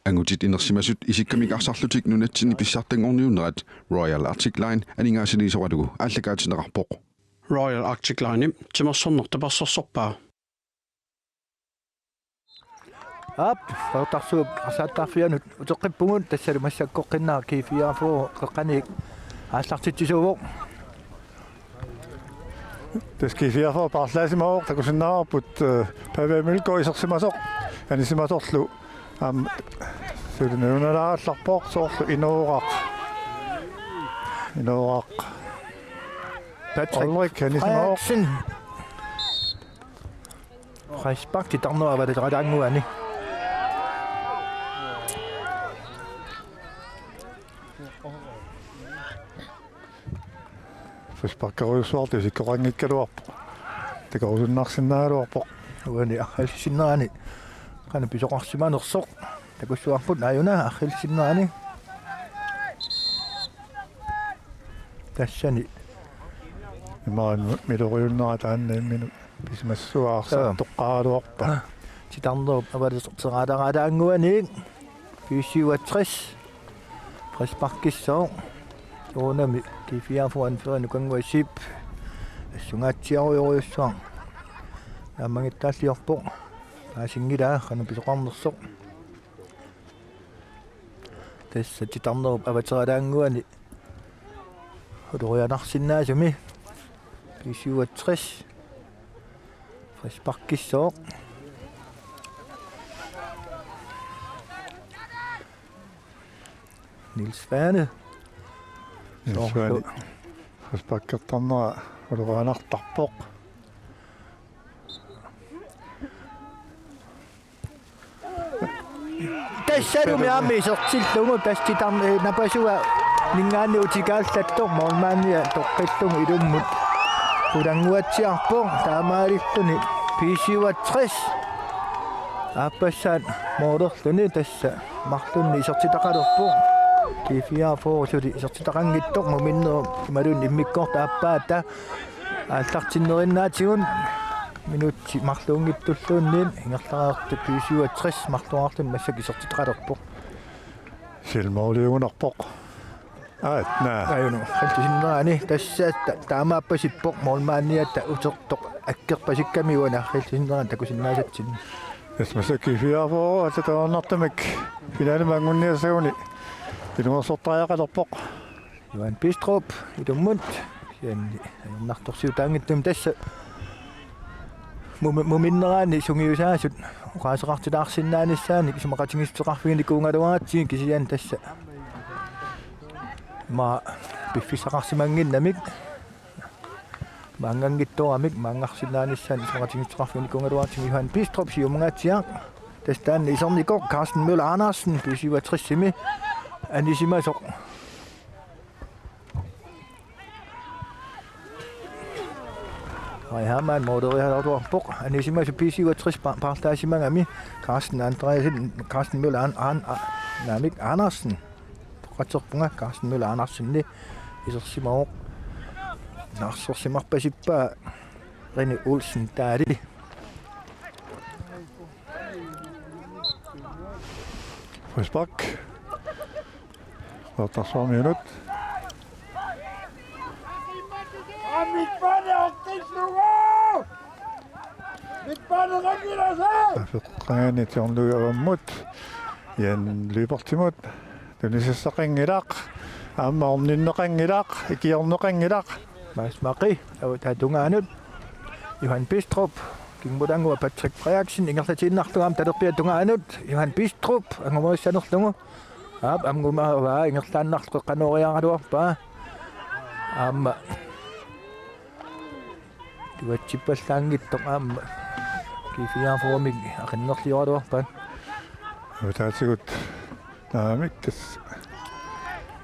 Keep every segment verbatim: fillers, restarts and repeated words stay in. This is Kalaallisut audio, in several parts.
Angutit inersimasut isikkamik arsarlutik nunatsinni pissartanngorniunnerat Royal Arctic Line aningaasaliisoralugu aallakaatinneqarpoq. Royal Arctic Line timersorneq tapersersorpaa. Aap, Qeqertarsuup arsaattaarfianut uteqqippugut, tassalu massakkoqqinnaa G fireogfyrre qeqqaniit aallartitsisuuvoq. Tassa G fireogfyrre paarlaasimavoq, takusinnaavarput, eh, Pavia Mølgaard isersimasoq, anisimasorlu. Aamma suli nalunalaarallarpoq, soorlu Inooraq. Inooraq. Patrick Ulrik, anisimavoq. Frederiksen. Frispark titarnerup avatasaqataannguani. Frisparkerujussuartut isikkoqanngikkaluarpoq. Takorusunnarsinnaagaluarpoq. Uani arriillisinnerani qanoq pisoqarsimanersoq. Takussuarput aajuna arriillisinnerani. Tassani. Imaluunniit miloriunnera taanna imminut pisimassuaq arsaq toqqaaraluarpaa. Titarnerup avatasaqataannguani. B syvogtres. Frisparkissooq. Soorunami G fireogfyrre anføreri Nukannguaq Zeeb assungaatsiarujorujussuaq. Naammagittaalliorpoq. Paasinngilaa qanoq pisoqarnersoq. Tassa titarnerup avatasaqataannguani ulorianarsinnaasumi. B syvogtres. Frisparkissooq. Niels Svane. Niels Svane. Soorlu. Frisparkertarnera ulorianartarpoq. Tassalumi aamma isertillugu tassa titarn-, eh, napasua ninngaanniit utikaallattoq målmandia toqqillugu ilummut. Qulannguatsiarpoq taamaalilluni B syvogtres. Aappassaat målerluni tassa marlunni isertitaqalerpoq. G fireogfyrre suli isertitaqanngitsoq muminnerup imaluunniit immikkoortup aappaata aallartinnerinnaatigut. Minutsit marluunngitsulluunniit ingerlareersoq B syvogtres marloriarluni massakkut isertitaqalerpoq. Selvmåliugunarpoq. Aat, naa. Aajuna, qillisinnerani tassa ta-, taamaappasippoq målmandiata utertoq akkerpasikkami uani arriillisinnerani takusinnaasatsinni. Tassa massakkut G fireogfyrre allattuarnartumik finalimi anguniassaguni ilungersortariaqalerpoq. Johan Bistrup ilummut. Kisianni ajornartorsiutaanngitsumi tassa mumi-, muminnerani sungiusaasut oqaaseqartitaarsinnaanissaannik isumaqatigiissuteqarfiginikuugaluaratsigit kisianni tassa. Aamma piffissaqarsimannginnamik. Maannganngitsoramik maanngarsinnaanissaannik isumaqatigiissuteqarfiginikuugaluaratsigit. Johan Bistrup siumungaatsiaq. Tassa taanna isernikoq Carsten Møller Andersen B syvogtres-imi anisimasoq. Ai, Hermann målerialuarpoq. Anisimasoq B syvogtres pa-, paarlaasimagami. Carsten Andreasen, Carsten Møller An-, An-, A-, naamik Andersen. Toqqatserpunga Carsten Møller Andersen isersimavoq. Naarsersimarpasippaa René Olsen Dahl. Frispark. Qeqertarsuarmiunut. Midtbane oqqillugu! Midtbane qangilasaa! Afeqqaani John Louis avammut. Jan Lyberthimut. Tunisassaqanngilaq. Aamma orninneqanngilaq. Ikiorneqanngilaq. Mads Maki, avataa tungaanut. Johan Bistrup, kingulangua Patrick Frederiksen, ingerlatiinnarlugu aamma talerpiata tungaanut. Johan Bistrup, angumerissanerlugu. Aap, angumaavaa, ingerlaannarlugu qanooriaraluarpaa. Aamma. Tuatsippallaanngitsoq aamma. G fireogfyrre-mik aqinnerlioraluarpaat. Avataatigut. Naamik tassa.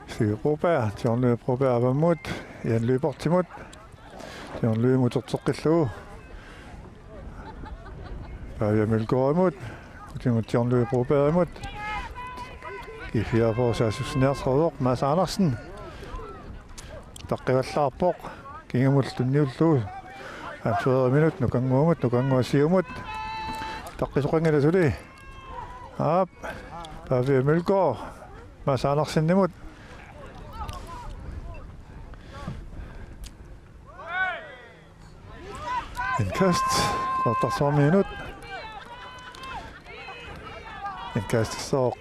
Sigge Broberg, John Louis Broberg avammut, Jan Lyberthimut. John Louis muterteqqillugu. Pavia Mølgaardimut, utimut John Louis Brobergimut. G fireogfyrre saassussiniarsaavoq, Mads Andersen. Taqqivallaarpoq, kingumut tunniullugu. Anføreriminut, Nukannguamut, Nukannguaq siumut. Taqqisoqanngilaq suli. Aap. Pavia Mølgaard, Mads Andersenimut. Indkast, qeqertarsuarmiunut. Indkastissaaq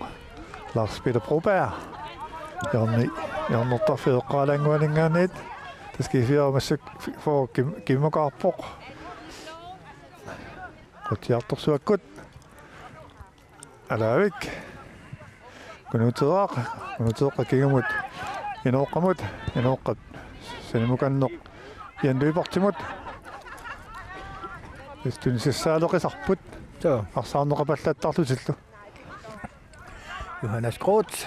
Lars Peter Broberg. Hjørne, hjørnertarfik eqqaalannguaninngaanniit. Taskiifiarumassak for kim-, kimmukaarpoq. Qutsiartorsuakkut. Alaavik. Kunuuteeraq, Kunuuteeqqap kingumut Inooqqamut, Inooqqap sanimukanneq Jan Lyberthimut. Tunisiussaaleqisarput. Joo. Arsaarneqapallattarlutillu. Johannes Groth.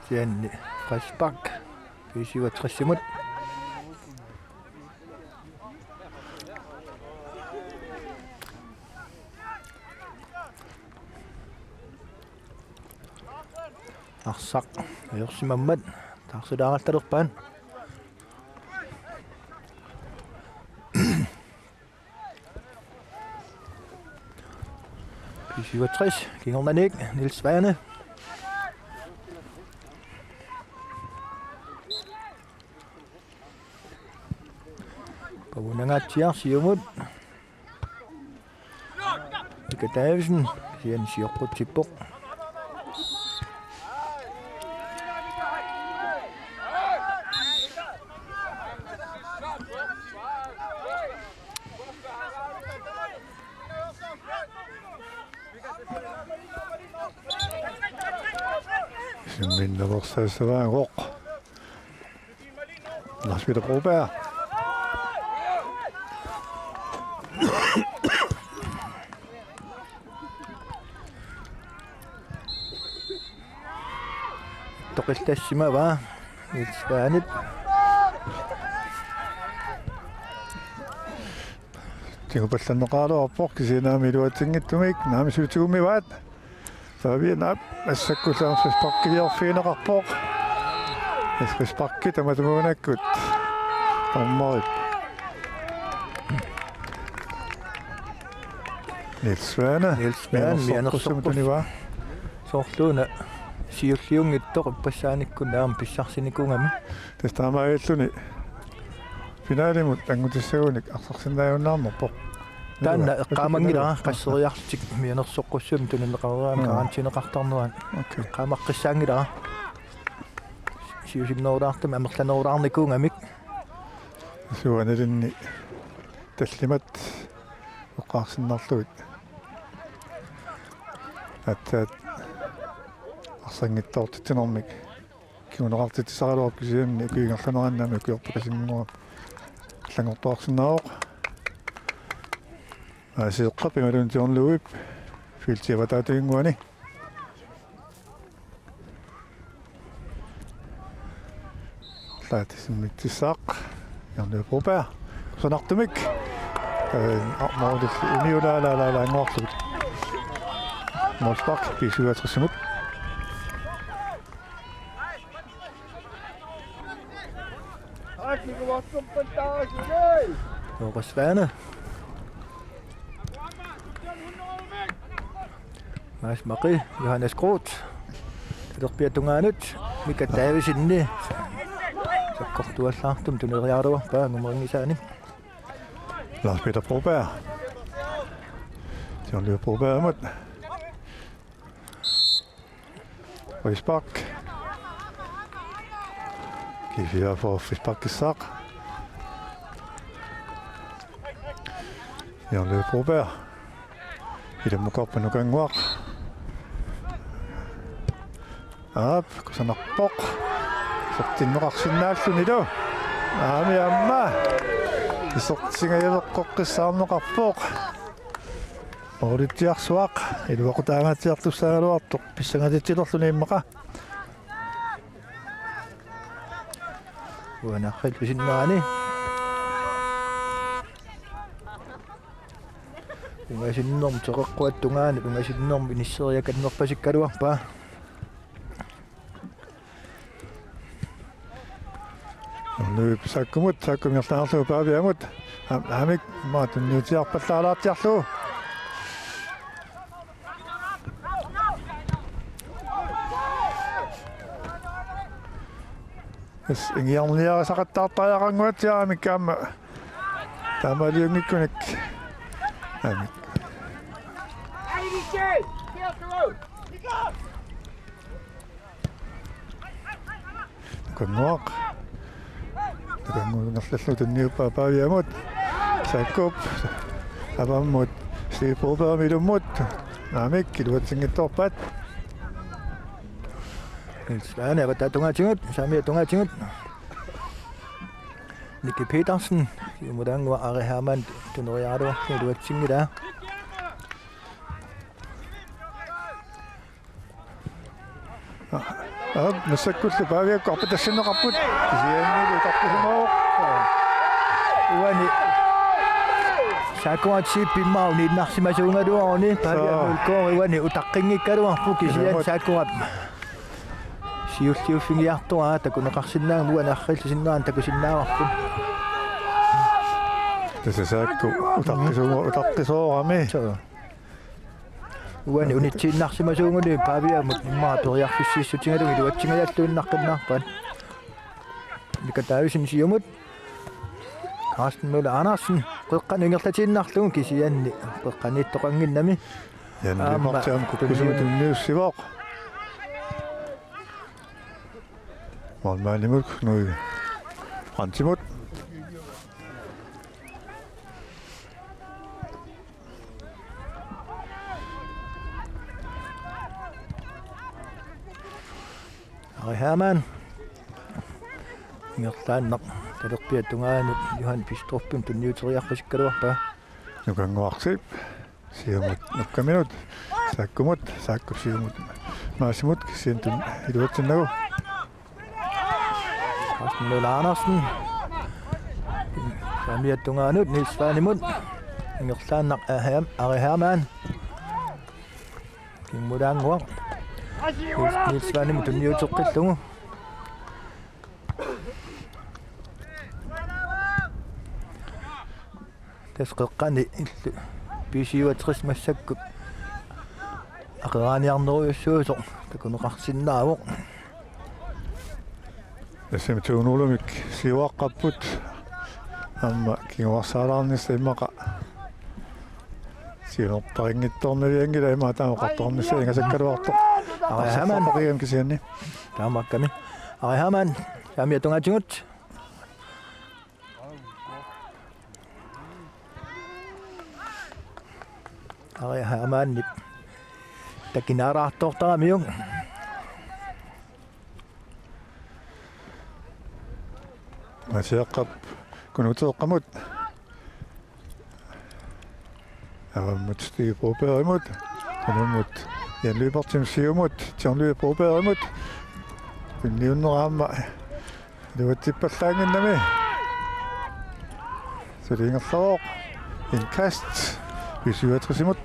Kisianni frispark. B syvogtres-imut. Arsaq ajorsimammat taarsilaarattalerpaat. B syvogtres, kingornaniit Niels Svane. Pavunangaatsiaq siumut. Mika Davidsen, kisianni sioqqutsippoq. Simminneqarsassavaanngooq. Lars Peter Broberg. Toqillassimavaa Niels Svanep. Tigupallanneqaraluarpoq kisianni aamma iluatsinngitsumik naamik siutigummivaat. Fabian Aap, massakkullu aamma frisparkiliorfigineqarpoq. Frisparki tamatumuunakkut. Dommerip. Niels Svane. Niels Svane, mianersoqqussummik mianersoqqus-, tunivaa. Soorluuna siulliunngitsoq ippassaanikkut aamma pissarsinikuugami. Tassa taamaalilluni finalimut angutissagunik arsarsinnaajunnaarnerpoq. Taanna eqqaamanngilara, qasseriarlutik mianersoqqussummik tunineqareerami. Mm. Karantineqartarnerat. Okay. Eqqaamaqqissaanngilara. Siusinnerulaartumik amerlanerulaarnikuugamik. Suanalinni tallimat eqqaarsinnarlugit. Aatsaat arsanngitsoortitsinermik kinguneqartitsisaraluarpoq kisianni ukiup ingerlanerani aamma ukiorpaqasinngua allanngortoqarsinnaavoq. Aasiit eqqap imaluunniit John Louip feltip avataatinnguani. Laat simmitsissaaq. John Louip Broberg. Kusanartumik. Ee, a-, målip uniulaalaalaalaannguarlugit. Målspark B syvogtres-imut. Joonas Svane. Mads Maki, Johannes Groth. Talerpiata tungaanut, Mika Davidsen. Sakkortuallaartumik tuneriaraluarpaa angumerinngisaanni. Lars Peter Broberg. John Louip Brobergimut. Frispark. G fire får frisparkissaaq. John Louip Broberg. Ilummukarpoq Nukannguaq. Aap, kusanarpoq. Isertinneqarsinnaallunilu. Aamma aamma. Isertingajaveqqoqqissaarneqarpoq. Ooritsiarsuaq iluaqutaangaatsiartussaagaluartoq pissangatitsilerluni immaqa. Uanarrillu sinnaani. Ungasinnermut teqeqquata tungaanut ungasinnermut inisseriakannerpasikkaluarpaa. Louip Saakkumut, Saakku ingerlaarlugu Paviamut. Am-, aamma immaqa tunniutiarpallaalaartiarlugu. Tassa ingiarniarisaqattaartariaqannguatsiaramik aamma taamaaliunngikkunik. Aamik. Nukannguaq. Nukannguunerlallu tunniuppaa Paviamut. Saakkuup. Avammut. Steve Brobergimut ilummut. Aamik iluatsinngitsoorpaat. Niels Svane avataa tungaatigut, saamiata tungaatigut. Nicky Petersen, siumulaannguaq Ari Hermann tunoriaraluarlugu iluatsinngilaa. Aap, massakkullu Paviakkut arpatassinneqarput. Kisianni utaqqisumaarpoq. Uani Saakkuup chip immaqa uniinnarsimasuugaluaruni Pavia Soo. Mulgaard uani utaqqinngikkaluarpoq kisianni Ilumut. Saakkuup siulliuffigiartoq takuneqarsinnaanngilaq uani arriillu sinnerani takusinnaavarput. Tassa Saakkuup utaqqisuuma-, utaqqisoorami. Soo. Uani unitsiinnarsimasuuguni Paviamut immaqa periarfissiissutigalugu iluatsingajalluinnaqqinnaarpaat. Mika Davidsen siumut. Carsten Møller Andersen. Qeqqanut ingerlatiinnarlugu kisianni qeqqaniittoqannginnami. Jan Aamma Lyberth aamma kukkusugut tunniu-, tunniussivoq. Målmandimut Knud Brandtimut. Ari Hermann. Ingerlaannaq talerpiata tungaanut Johan Bistrupimut tunniuteriarfisikkaluarpaa. Nukannguaq Zeeb. Siumut nukkaminut. Saakkumut. Saakkup siumut. Maassimut kisianni tun-, iluatsinnagu. Carsten Møller Andersen. Saamiata tungaanut Niels Svanemut. Ingerlaannaq Ari Herm-, Ari Hermann. Kingulaannguaq. Niels, Niels Svanemut tunniuteqqillugu. Tassa qeqqani illu B syvogtres massakkut aqeraaniarnerujussuusoq takuneqarsinnaavoq. Tassami to nul-imik siuaqqapput. Aamma kinguarsaalaarnissaq immaqa siunertarinngitsoornavianngilaq, immaqa taama oqartoqarnissaq ingasakkaluartoq. Ari Hermann. Arsarpaqigami kisianni. Taamaakkami. Ari Hermann, saamiata tungaatigut. Ari Hermannip takinaaraartoortaramiuk. Masiaqqap Knud Uteeqqamut. Avammut Steve Brobergimut. Ilummut Jan Lyberthimut siumut. John Lyberth Brobergimut. Tunniunnera aamma iluatsippallaannginnami. Suli ingerlavoq. Indkast. B syvogtres-imut.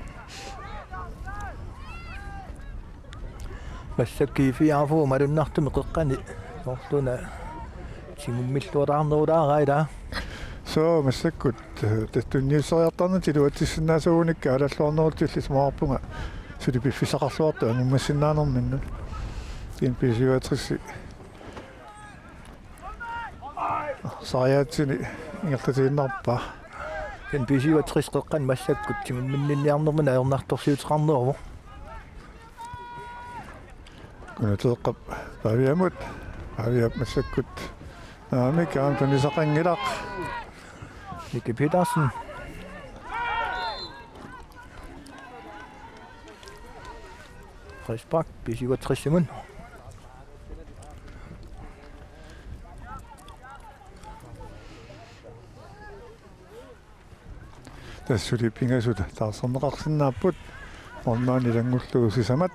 Massakkut G fire-fire malunnartumik qeqqani soorlu una tigummilluarnerulaaraat. Soo, massakkut, eh, tassa tunniusseriartornertik iluatsissinnaasuugunikka aalalluarnerullutillu isumaqarpunga suli piffissaqarluartut angummassinnaanerminnut. Kisianni B syvogtres-i arsariaatsini ingerlatiinnarpaa. Kisianni B syvogtres qeqqani massakkut tigumminninniarnermini ajornartorsiuteqarneruvoq. Knud Uteeqqap Paviamut. Paviap massakkut. Aamik aamma tunisaqanngilaq. Nicky Petersen. Frispark, B syvogtres-imut. Tassa suli pingasut taarserneqarsinnaapput. Målmandi ilanngullugu sisamat.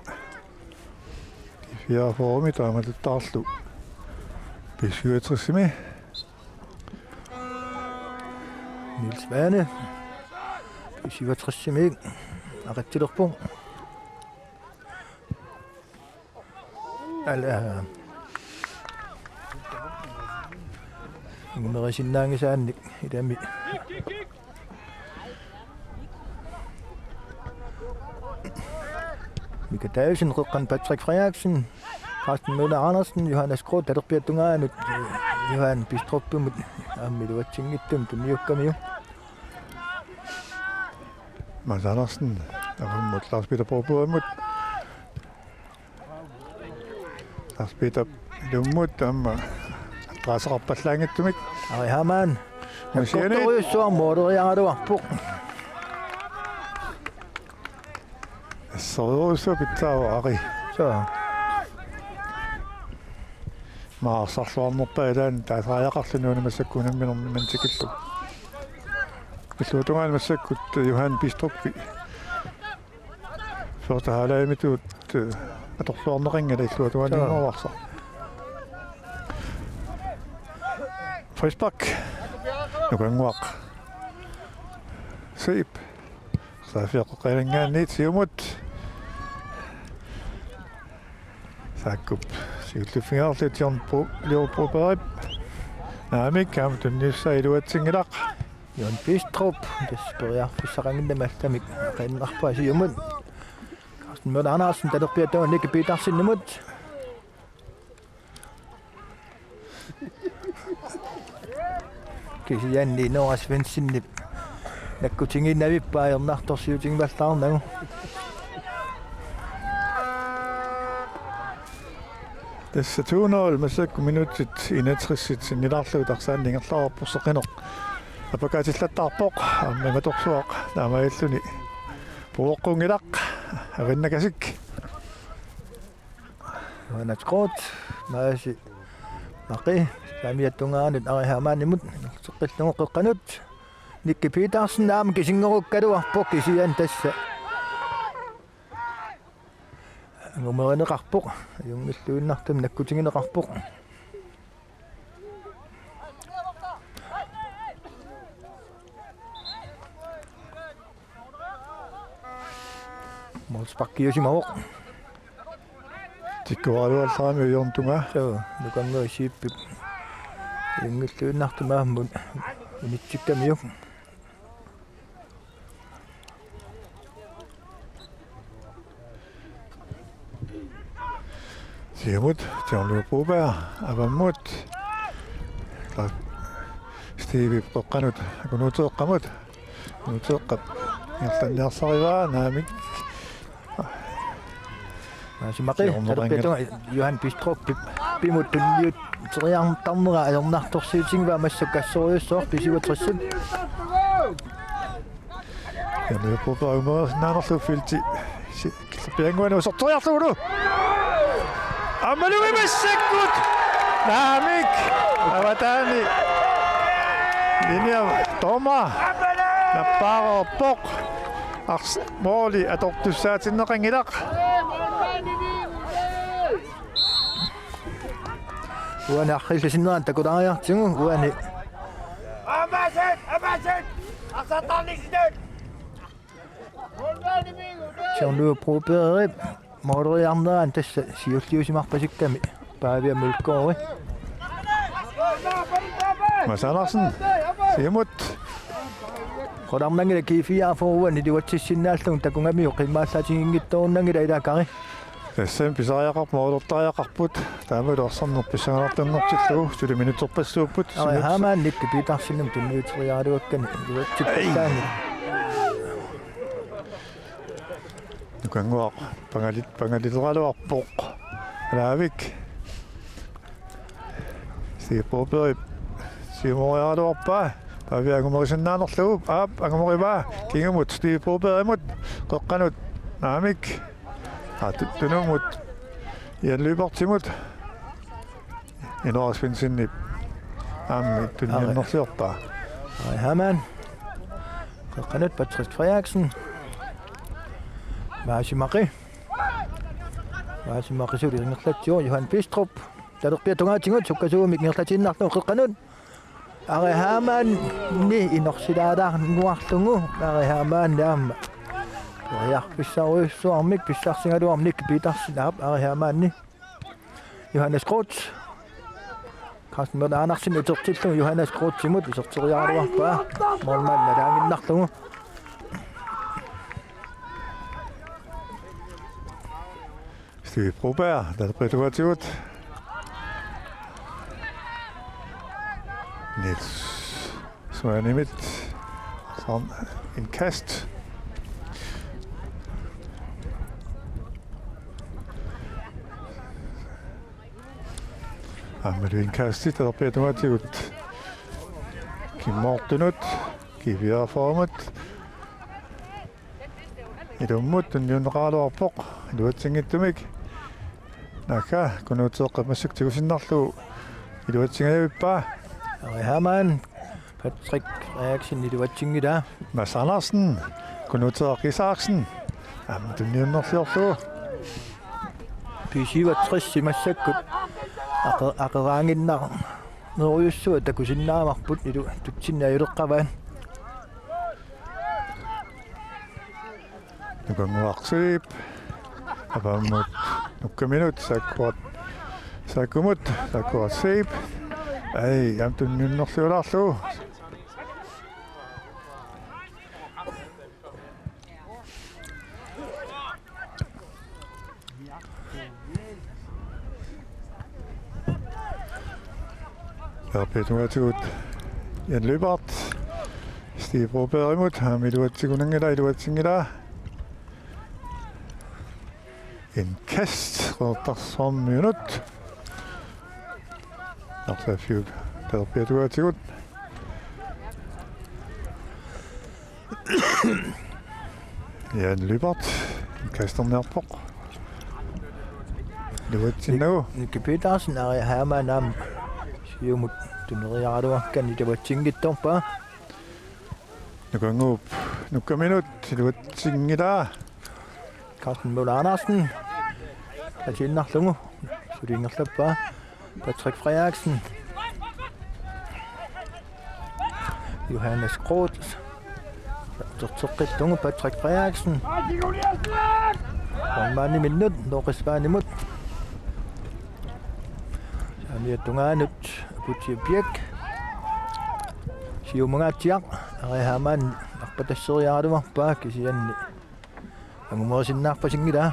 G fire-fire-mi taamatuttaarlu B syvogtres-imi. Niels Svane. B syvogtres-imi. Aqatsilerpoq. Ala. Numerisinnaanngisaannik ilami. Mika Davidsen, qeqqani Patrick Frederiksen. Carsten Møller Andersen, Johannes Groth, talerpiata tungaanut, Johan Bistropimut, aamma iluatsinngitsumik tunniukkamiuk. Mads Andersen, avammut Lars Peter Brobergimut. Lars Peter ilummut aamma adresseqarpallaanngitsumik. Ari Hamann. Massiani. Nakkortorujussuarmik måleriaraluarpoq. Assorujussuaq pitsaavoq Ari. Suu. Arsarluarnerpaa ilaanni taasariaqarluni una massakkut unamminermi manna tikillugu. Illuatungaani massakkut Johan Bistrup første halvlegemitut, øh, atorluarneqanngilaq illuatungaaninngoruarsa. Frispark. Nukannguaq. Siip. Saaffiaqqeqqilingaanniit siumut. Saakkup siulliuffigaarlutik John Bro-, Leo Brobergip. Naamik, aamma tunniussaa iluatsinngilaq. Johan Bistrup, tassa periarfissaqanngimmat allamik aqiinnarpaa siumut. Carsten Møller Andersen, talerpiata tungaanut Nicky Petersenimut. Kisianni Nora Svendsenip nakkutigiinnavippaa ajornartorsiutigivallaarnagu. Tassa to nul massakkut minutsit enogtresit sinnilaarlugu taxaani ingerlaarpoq seqineq. Apakaatillattaarpoq, aamma imatorsuaq taamaalilluni puuoqqunngilaq, avinnakasik. Johannes Groth, Maasi Maqi, saamiata tungaanut Ari Hamannimut, inerteqqillugu qeqqanut. Nicky Petersen aamma kisinngorukkaluarpoq kisianni tassa angumerineqarpoq, ajunngilluinnartumik nakkutigineqarpoq. Målsparkiusimavoq. Tikkuaraluarami ajornartungaa. Suu, Nukannguaq Siipip ajunngilluinnartumik aamma unitsikkamiuk. Siumut, John Leo Broberg, avammut. Steve qeqqanut, Akunuuteeqqamut. Akunuuteeqqap ingerlanniarsarivaa, naamik. Maasi Maqi, siorneqanngil- talerpiata tungaanut Johan Bistrup, Bip-, Bipimut tunniuteriartarnera ajornartorsiutigivaa massakkut assorujussuaq B syvogtres. Janne Broberg umersinnaanerlu felti. Si-, killerpiannguani userteriarlugulu. Aammalumi massakkut. Naamik. Avataani. Linja Toma. Nappaareerpoq. Ars-, måli atortussaatinneqanngilaq. Uani arriillisinnerani takulaariartigu, uani. Amasit, amasit! Arsartarnissitut! John Leo Broberg, måleriarnerani tassa siulliusimarpasikkami Pavia Mølgaard. Mads Andersen, siumut. Qularnanngilaq G fireogfyrre uani iluatsissinnaallugu takugamiuk qimmaallaatiginngitsoorunanngilaq ilaa Kari. Tassami pisariaqarput, målertariaqarput. Taamalu arsarneq pissanganartunngortillugu, suli minutserpassuupput. Ari Hamann, Nicky Petersenimut tunniuteriaraluakkani iluatsippallaanngilaq. Nukannguaq pangalit-, pangalileraluarpoq. Alaavik. Steve Broberg siumoriaraluarpaa. Pavia angumerisinnaanerlugu. Aap, angumerivaat. Kingumut Steve Brobergimut. Qeqqanut. Naamik. Aa, tu-, Tunummut. Jan Lyberthimut. Inoa Svendsenip aamma tunniunnersiorpaa. Ari Hamann. Qeqqanut Patrick Frederiksen. Maasi Maqi. Maasi Maqi suli ingerlatsivoq Johan Bistrup. Talerpiata tungaatigut sukkasuumik ingerlatiinnarlugu qeqqanut. Ari Hamanni inorsilaalaannguarlugu. Ari Hamann aamma periarfissarujussuarmik pissarsigaluarmik Petersen aap Ari Hamanni. Johannes Groth. Carsten Møller Andersen utertillugu Johannes Grothimut iserteriaraluarpaa. Målmand nalaaginnarlugu. Steve Broberg, talerpiata tungaatigut. Niels Svanemit. Sådan indkast. Aammalu indkastit talerpiata tungaatigut. Kim Mortenimut, G-fireogfyrremut. Ilummut tunniunneqaraluarpoq iluatsinngitsumik. Naagga, Kunuuteeqqap massakkut tigusinnarlugu iluatsingajavippaa. Ari Hamann, Patrick Frederiksen iluatsinngilaa. Mads Andersen, Kunuuteeq Isaksen. Aamma tunniunnerliorlugu. B syvogtres massakkut aqe-, aqeraanginnaarnerujussuaq takusinnaavarput ilu-, tutsinni ajuleqqavaat. Nukannguaq Zeeb. Avamut nukkaminut, Saakkuat, Saakkumut, Saakkuat Zeeb. Ai, aamma tunniunnerliulaarlugu. Talerpiata tungaatigut Jan Lyberth. Steve Brobergimut, aamma iluatsigunanngilaa, iluatsinngilaa. Indkast, Qeqertarsuarmiunut. Narsaaffik talerpiata tungaatigut. Jan Lyberth, indkasterniarpoq. Iluatsinnagu. Nicky Petersen, Ari Hamann aamma siumut tuneriaraluarlugu iluatsinngitsoorpaa. Nukannguup nukkaminut, iluatsinngilaa. Carsten Møller Andersen. Atiinnarlugu. Suli ingerlappaa. Patrick Frederiksen. Johannes Groth. Uterteqqittugu Patrick Frederiksen. Ronmaniminnut, Norris Vaanimut. Saamiata tungaanut, Aputsiaq Piak. Siumungaatsiaq, Ari Hamann, arpatasseriaraluarpaa kisianni. Angumerisinnaarpasinngilaa.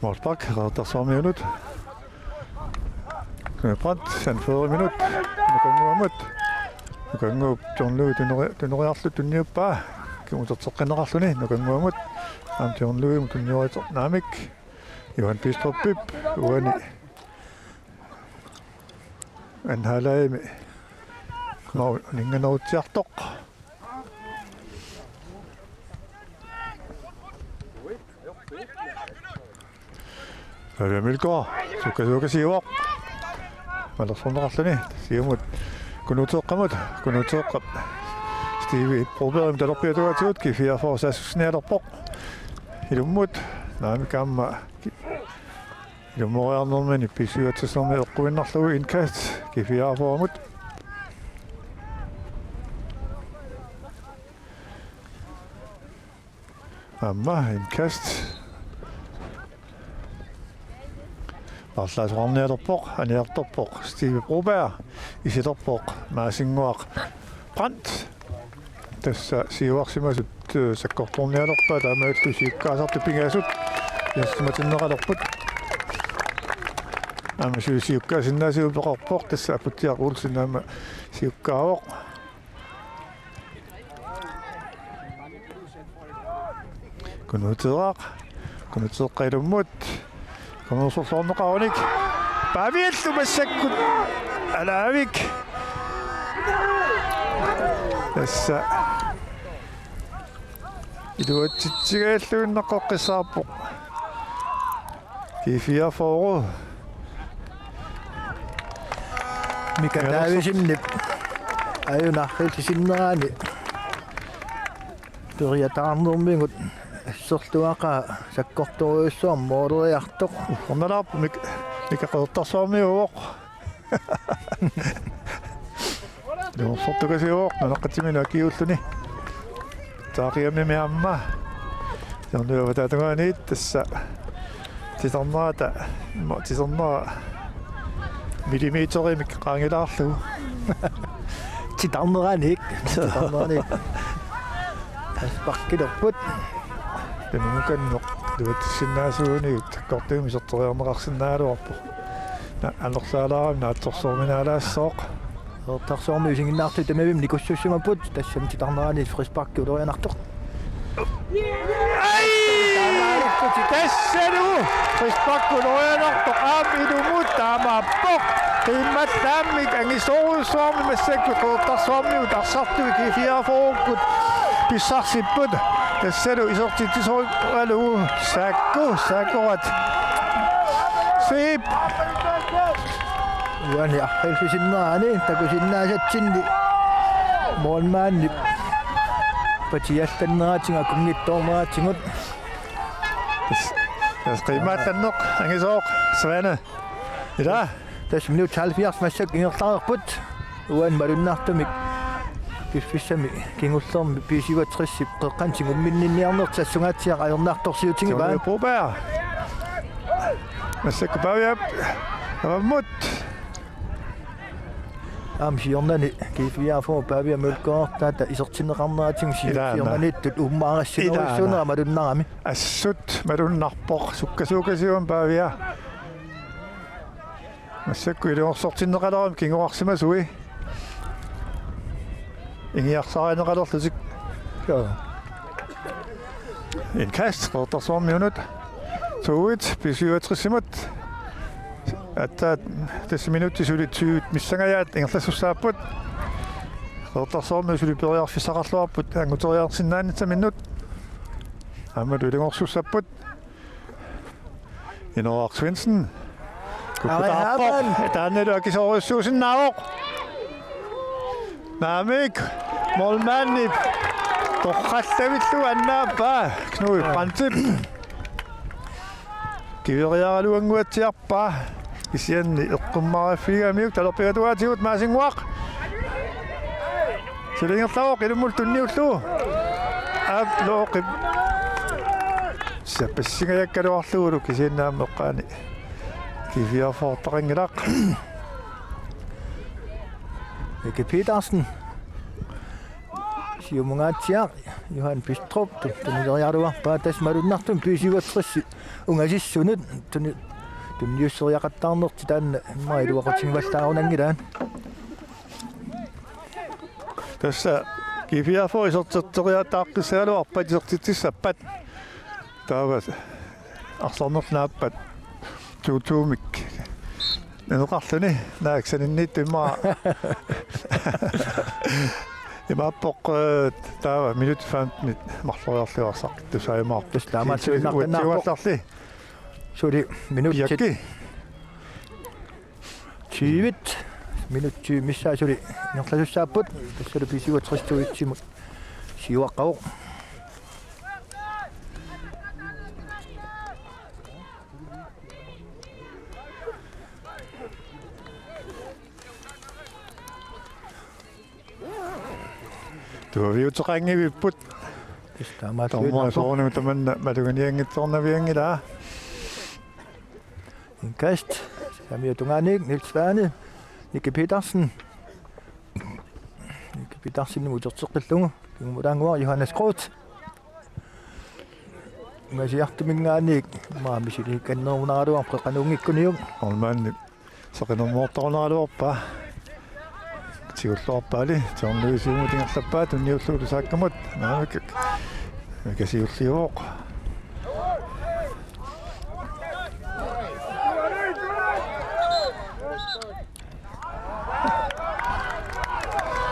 Målspark, Qeqertarsuarmiunut. Knud Brandt, anføreriminut. Nukannguamut. Nukannguup John Louis tuneri-, tuneriarlugu tunniuppaa. Kimuterteqqinneqarluni, Nukannguamut. Aamma John Louis tunniuater naamik. Johan Bistrupip, uani. Anhalaimi. Mau, ninganerutsiartoq. Pavia Mølgaard, sukka sukka siuvoq. Malersorneqarluni, siumut. Kunuuteeqqamut, Kunuuteeqqap. Steve Brobergimut talerpiata tungaatigut, G-fireogfyrre saassussinialerpoq. Ilummut, naamik aamma. Ilummoriarnermini B syvogtresimi eqquinnarlugu indkast G-fireogfyrremut. Aamma indkast. Paarlaasoqarnialerpoq, aniartorpoq, Steve Broberg, isilerpoq, Maasinnguaq Brandt. Tassa siuarsimasut, eh, sakkortornialerpaat taamaalillutik siukkaasartut pingasut. Isersimatinneqalerput. Aamma siu-, siukkaasinnaasigut peqarpoq, tassa Aputsiaq Olsen aamma siukkaavoq. Kunuuteeraq. Kunuuteeqqap ilummut. Kunuusorluarneqarunik. Paviallu massakkut. Alaavik. Tassa. Iluatsitsigalluinnaqqissaarpoq. G-fireogfyrre. Mika Davidsenip. Ajunarfiltisinnerani. Periataarnermigut asserluaqaa sakkortorujussuarmik mooleriartoq. Uffernalaarpoq Mik-, Mika Qeqertarsuarmiuuvoq. Nuersortukasiuvoq nunaqqatiminut akiuulluni. Taaqiamimi aamma. Siorniup avataata tungaaniit tassa. Titarnerata, immaqa titarnera millimeterimik qaangilaarlugu. Titarneranik. Titarneranik. Sparkilerput. Nukannoq iluatsissinnaasunut sakkortuumik iserteriarneqarsinnaagaluarpoq. Na-, anorsaalaarami naatsorsuarminaalaassaaq. Qeqertarsuarmiut isiginnaartut tamarmik nikussussimapput, tassami titarnerani frispark ulorianartoq. Ai! Tassalu frispark ulorianartoq, aamma ilumut taamaappoq. Qiimmattaamik angisoorujussuarmik massakkut Qeqertarsuarmiut arsartui G fireogfyrreukkut pissarsipput. Tassalu isertitsisoralugu Saakku, Saakkorat. Siip. Uani arpalfisinnerani takusinnaasatsinni målmandip patiallanneratigut akunngitsoorneratigut. Tassa, tassa qiimmaattanneq angisooq, Svane. Ila. Tassa minut halvfjerds massakkut ingerlareerput. Uani malunnartumik piffissami kingullermi B syvogtresip qeqqani tigumminniarnertik assungaatsiaq ajornartorsiutigivaat. Tony Broberg. Massakkut Paviap. Avammut. Aamma siornani G fireogfyrre Pavia Mølgaard taata isertinneqarneratigut si-, Ilaana. Siornaniittut uummaarissinerujussuunera Ilaana. Malunnarami. Assut malunnarpoq, sukkasuukasiuvoq Pavia. Massakkut ilungersortinneqalerami kinguarsimasui. Ingiarsaarineqalerlutik. Joo. Indkast Qeqertarsuarmiunut. To et, B syvogtresimut. Aatsaat tassa minutsit suli tyve missangajaat ingerlasussaapput. Qeqertarsuarmiut suli periarfissaqarluarput anguteriarsinnaanissaminnut. Aammalu ilungersussapput. Inooraq Svendsen. Kukkutaarpoq. Aajaman. Taannalu akisoorujussuusinnaavoq. Naamik. Målmandip torrallavillugu annaappaa. Knud Brandtip. Kiveriaraluannguatsiarpaa. Kisianni eqqummaariffigigamiuk talerpikkatut Maasinnguaq. Suli ingerlavoq ilumut tunniullugu. Aap, Looqip. Sapassingajakkaluarlugulu kisianni aamma eqqaani G fireogfyrre-aqanngilaq. Mike Petersen. Siumungaatsiaq Johan Bistrup tu-, tunileriaraluarpaa, tassa malunnartumik B syvogtres ungasissunut tuni-, tunniusseriaqattaarnertik taanna immaqa iluaqutigivallaarunanngilaat. Tassa G fireogfyrre iserterteriataaqqissagaluarpat isertitsissappat. Taava arsarnerlu naappat to to-mik naleqarluni, naak saninniittoq immaqa. Imaappoq, eh, taava minut femten marloriarlugu arsaqqittariaqarpoq. Tassa taamaattuinnartarpoq. Uatsiuallarli. Suli minutsit. Piakki. Tyve. Minutsit missaat suli ingerlasussaapput. Tassalu B syvogtres to et-imut siuaqqavoq. Tuaviuteqanngivipput. Tassa taamaattuinnarpoq. Dommerit soorunami tamanna maluginianngitsoornavianngilaa. Indkast. Saamiata tungaanut Niels Svane. Mike Petersen. Mike Petersenimut uterteqqillugu. Kingumulaannguaq Johannes Groth. Ungasiartuminngaanniit immaqa misiliikannerunaraluarpoq qeqqanuunngikkuniuk. Målmandi seqinermoortarunaraluarpaa. Tigulluarpaali, John Lewis-imut ingerlappaa, tunniullugulu Saakkamut. Naamik. Mika siulliuvoq.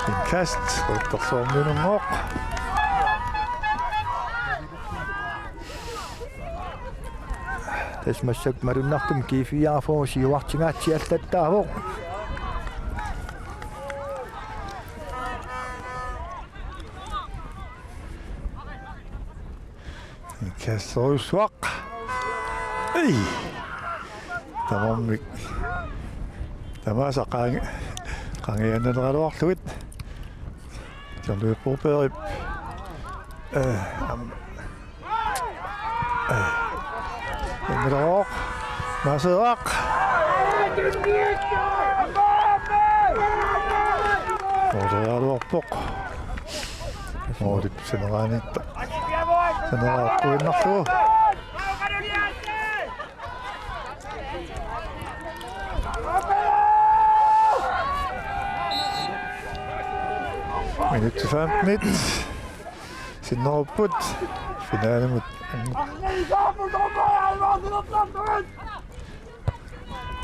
Indkast, Qeqertarsuarmiunngooq. Tassa massakkut malunnartumik G fireogfyrre siuartigaatsi allattaavoq. Kasserujussuaq. Ei. Tamarmik. Tamaasa qang-, qangianneraluarlugit. John Lewis Brobergip. Eh, am-, eh. Immileroq. Maaseeraq. Måleriaraluarpoq. Målip saneraaniittoq. Sanera eqquinnarlugu. Minutsit femten sinnerupput finalimut.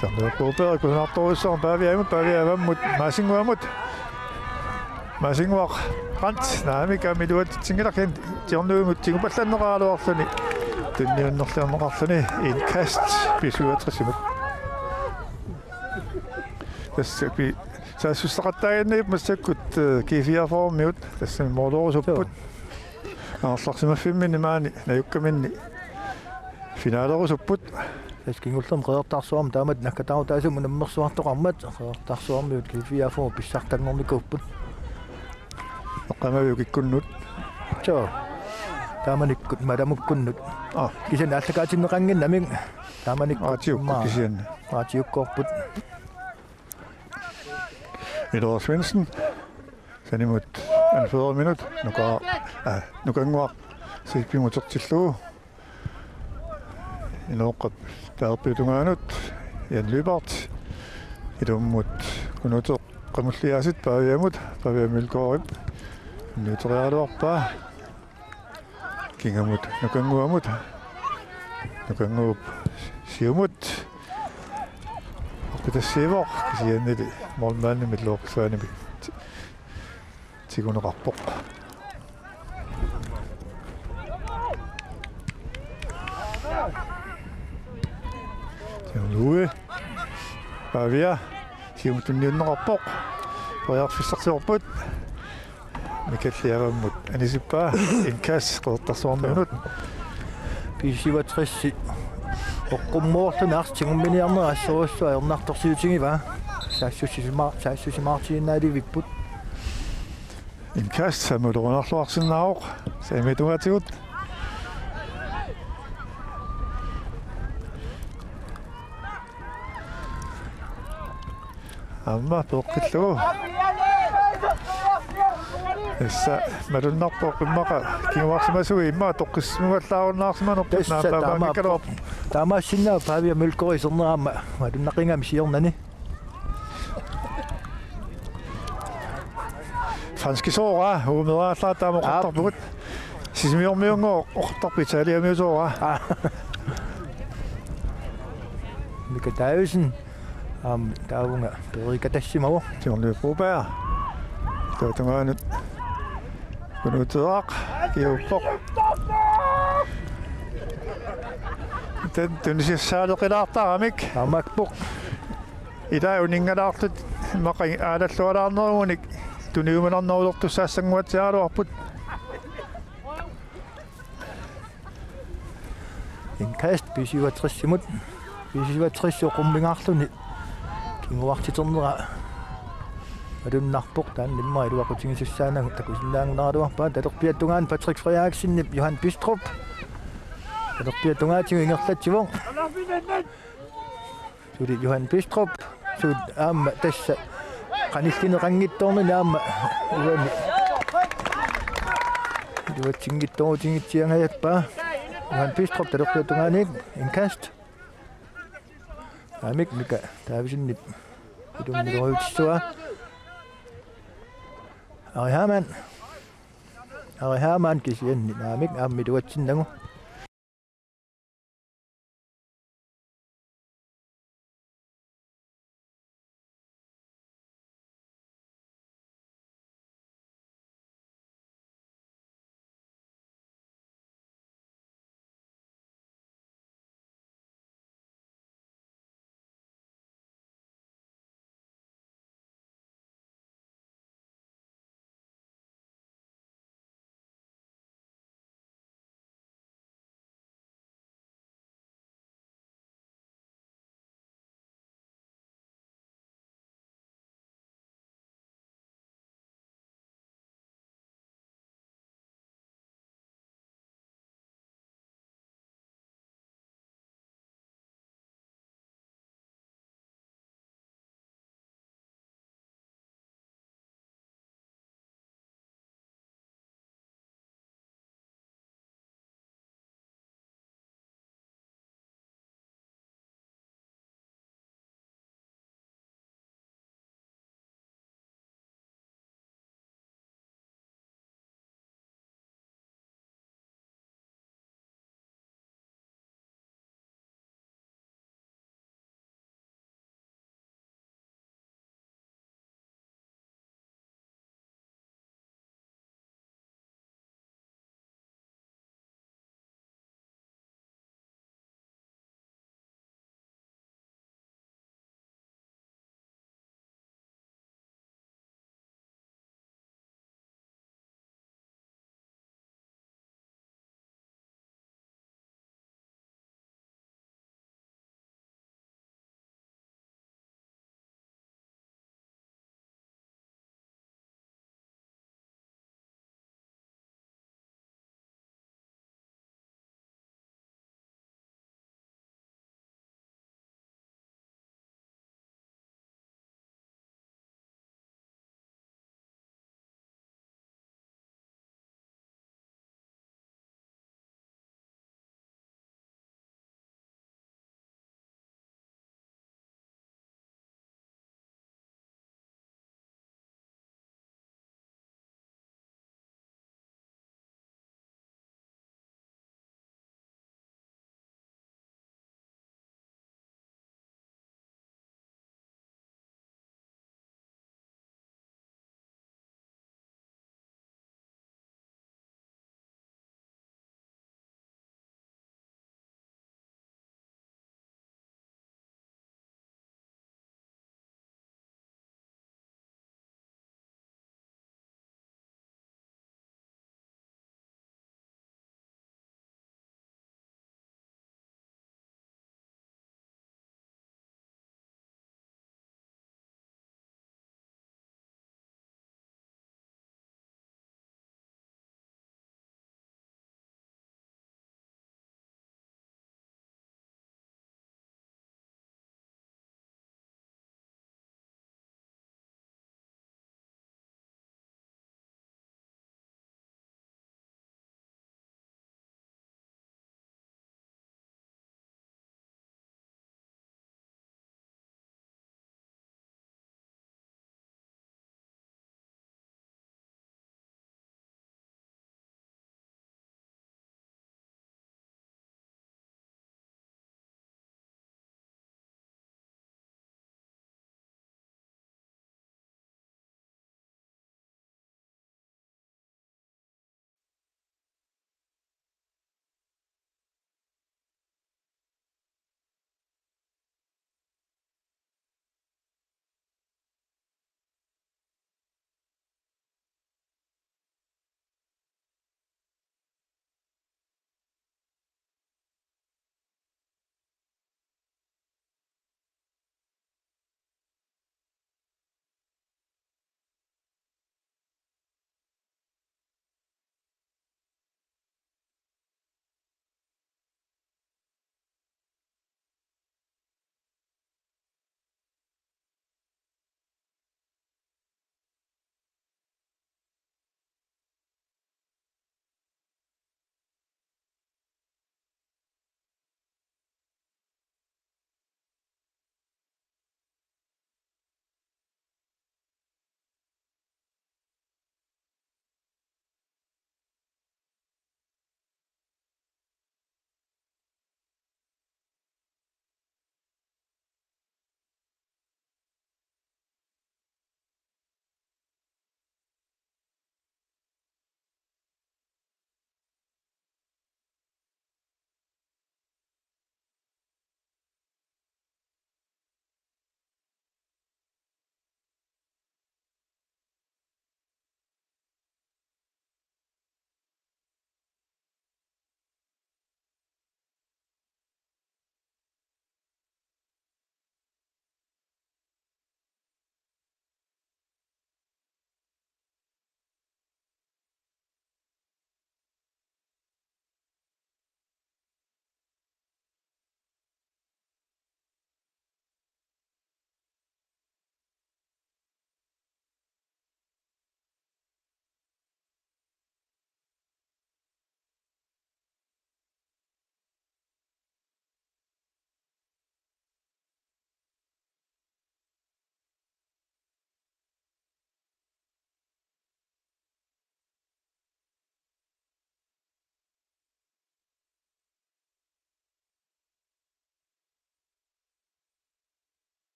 Sanera Broberg kusanartorujussuarmik Paviamut, Pavia avammut Maasinnguamut. Maasinnguaq, Brandt, naamik, aamma iluatsinngilarsi Tjornuimut tigupallanneqaraluarluni tunniunnerliorneqarluni. Indkast B syvogtresimut. Tassa pi-, saassussaqattaaginnavipput massakkut, eh, G fireogfyrremiut, tassami målerusupput. Joo. Angerlarsimaffimminni maani najukkaminni finalerusupput. Tassa kingullermik Qeqertarsuarmi taamatut nakkataarutaasumik unammersuartoqarmat, Qeqertarsuarmiut G fireogfyrre pissartanngornikuupput. Eqqaamaviuk ikkunnut? Joo. Taamanikkut, malamukkunnut. Aa. Kisianni aallakaatinneqannginnamik taamanikkut. Aatiukkut immaqa kisianni. Aatiukkoorput. Ilora Svendsen. Sanimut anførerminut. Nuka-, aa, Nukannguaq Silpimut utertillugu. Inooqqap talerpiata tungaanut Jan Lyberth. Ilummut Kunuuteq Qamulliaasiit Paviamut, Pavia Mølgaardip unnuuteriaraluarpaa. Kingamut Nukannguamut. Nukannguup siumut. Orpitassiivoq, kisiannili målmandimit Lorpsvaanimik ti-, tiguneqarpoq. Siumut Pavia siumut tunniunneqarpoq. Periarfissarsiorput. Mikkeli avammut anisippaa. Indkast Qeqertarsuarmiunut. B syvogtres oqqummoorluni arsaq tigumminiarnera assorujussuaq ajornartorsiutigivaa. Saassussisima-, saassussimaartiginnaalivipput. Indkast samulorunarluarsinnaavoq. Saamiata tungaatigut. Aamma peqqillugu. Tassa malunnarpoq immaqa kinguarsimasuit immaqa toqqissisimallaarunnaarsimanerput. Tassa naappaamikkaluarpoq. Taamaassinnaavoq Pavia Mølgaard iserneq aamma malunnaqigami siornani. Franskisooraa, uumeriallaat taama oqartarpugut. Sisimiormiunngooq oqartarput italiamiusooraa. Aa. Mika Davidsen. Aamma taavunga periikatassimavoq. Tjornuip Broberg. Taava tungaanut Kunuuteeraq kiuppoq. Taanna tunisiassaaleqilaartaramik. Aamma appoq. Ilaa uninngalaartut immaqa aalallualaarnerugunik tuniuminarnerulertussaassanguatsiaraluarput. Indkast B syvogtresimut. B syvogtres oqummingaarluni kinguartiternera malunnarpoq, taanna immaqa iluaqutigisussaanagu takusinnaanngunaaraluarpaa. Talerpiata tungaanut Patrick Frederiksenip Johan Bistrup. Talerpiata tungaatigut ingerlatsivoq. Suli Johan Bistrup, suut aamma tassa qanillineqanngitsoornini aamma uani iluatsinngitsoorutigitsiangajappaa. Johan Bistrup talerpiata tungaanut indkast. Aamma Mika Davidsenip ilumut iluatsissuaa. Ari Hamann. Ari Hamann kisianni naamik aamma iluatsinnagu.